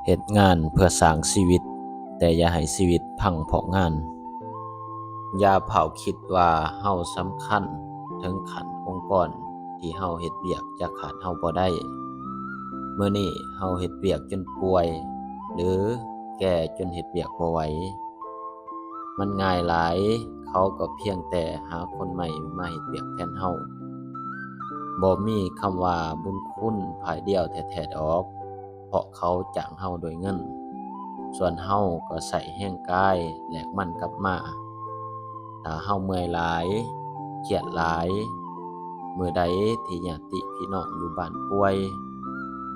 ເຮັດງານເພື່ອສ້າງຊີວິດ, ແຕ່ຢ່າໃຫ້ຊີວິດພັງເພາະງານ. ຢ່າເຜົາຄິດວ່າເຮົາສຳຄັນເຖິງຂັ້ນອົງກອນທີ່ເຮົາເຮັດວຽກຈະຂາດເຮົາບໍ່ໄດ້. ມື້ນີ້ເຮົາເຮັດວຽກຈົນປ່ວຍ ຫຼື ແກ່ຈົນເຮັດວຽກບໍ່ໄຫວ. ມັນງ່າຍຫຼາຍ, ເຂົາກໍພຽງແຕ່ຫາຄົນໃໝ່ມາເຮັດວຽກແທນເຮົາ. ບໍ່ມີຄຳວ່າບຸນຄຸນຝ່າຍດຽວແທ້ໆດອກ, ເພາະເຂົາຈ້າງເຮົາດ້ວຍເງິນ, ສ່ວນເຮົາກໍໃຊ້ແຮງກາຍແລກມັນກັບມາ. ຖ້າເຮົາເມື່ອຍຫຼາຍ, ຄຽດຫຼາຍ, ມື້ໃດທີ່ຍາດຕິພີ່ນ້ອງຢູ່ບ້ານປ່ວຍ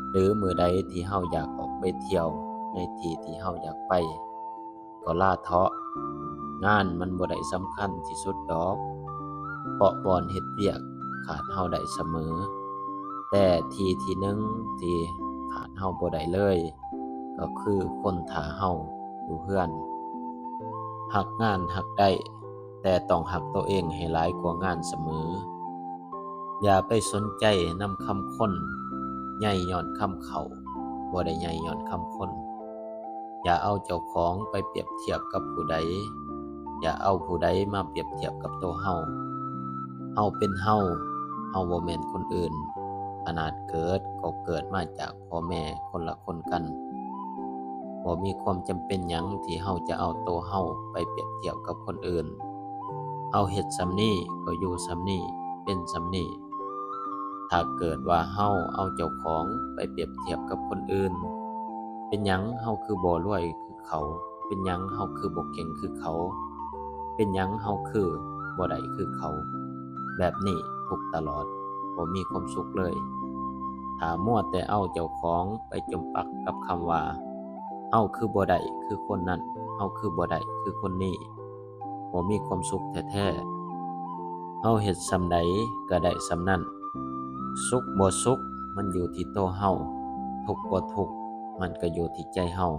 ຫຼື ມື້ໃດທີ່ເຮົາຢາກອອກໄປທ່ຽວໃນທີ່ທີ່ເຮົາຢາກໄປ, ກໍລາເຖາະ. ງານມັນບໍ່ໄດ້ສຳຄັນທີ່ສຸດດອກ, ເພາະບ່ອນເຮັດວຽກຂາດເຮົາໄດ້ສະເໝີ. ແຕ່ທີ່ທີ່ໜຶ່ງທີ່ຂາດເຮົາບໍ່ໄດ້ເລີຍ ກໍຄືຄົນຖ້າເຮົາຢູ່ເຮືອນ. ຮັກງານຮັກໄດ້, ແຕ່ຕ້ອງຮັກໂຕເອງໃຫ້ຫຼາຍກວ່າງານສະເໝີ. ຢ່າໄປສົນໃຈນຳຄຳຄົນ, ໃຫຍ່ຍ້ອນຄຳເຂົາ, ບໍ່ໄດ້ໃຫຍ່ຍ້ອນຄຳຄົນ. ຢ່າເອົາເຈົ້າຂອງໄປປຽບທຽບກັບຜູ້ໃດ, ຢ່າເອົາຜູ້ໃດມາປຽບທຽບກັບໂຕເຮົາ. ເຮົາເປັນເຮົາ, ເຮົາບໍ່ແມ່ນຄົນອື່ນ. ຂະໜາດເກີດກໍເກີດມາຈາກພໍ່ແມ່ຄົນລະຄົນກັນ. ບໍ່ມີຄວາມຈຳເປັນຫຍັງທີ່ເຮົາຈະເອົາໂຕເຮົາໄປປຽບທຽບກັບຄົນອື່ນ. ເຮົາເຮັດສ່ຳນີ້ກໍຢູ່ສ່ຳນີ້, ເປັນສ່ຳນີ້. ຖ້າເກີດວ່າເຮົາເອົາເຈົ້າຂອງໄປປຽບທຽບກັບຄົນອື່ນ, ເປັນຫຍັງເຮົາຄືບໍ່ລວຍຄືເຂົາ? ເປັນຫຍັງເຮົາຄືບໍ່ເກັ່ງຄືເຂົາ? ເປັນຫຍັງເຮົາຄືບໍ່ໄດ້ຄືເຂົາ? ແບບນີ້ທຸກຕະຫຼອດ, ບໍ່ມີຄວາມສຸກເລີຍ. ຖ້າມົວແຕ່ເອົາເຈົ້າຂອງໄປຈົມປັກກັບຄຳວ່າ ເຮົາຄືບໍ່ໄດ້ຄືຄົນນັ້ນ, ເຮົາຄືບໍ່ໄດ້ຄືຄົນນີ້, ບໍ່ມີຄວາມສຸກແທ້ໆ. ເຮົາເຮັດສ່ຳໃດກໍໄດ້ສ່ຳນັ້ນ. ສຸກບໍ່ສຸກມັນຢູ່ທີ່ໂຕເຮົາ, ທຸກບໍ່ທຸກມັນກໍຢູ່ທີ່ໃຈເຮົາ.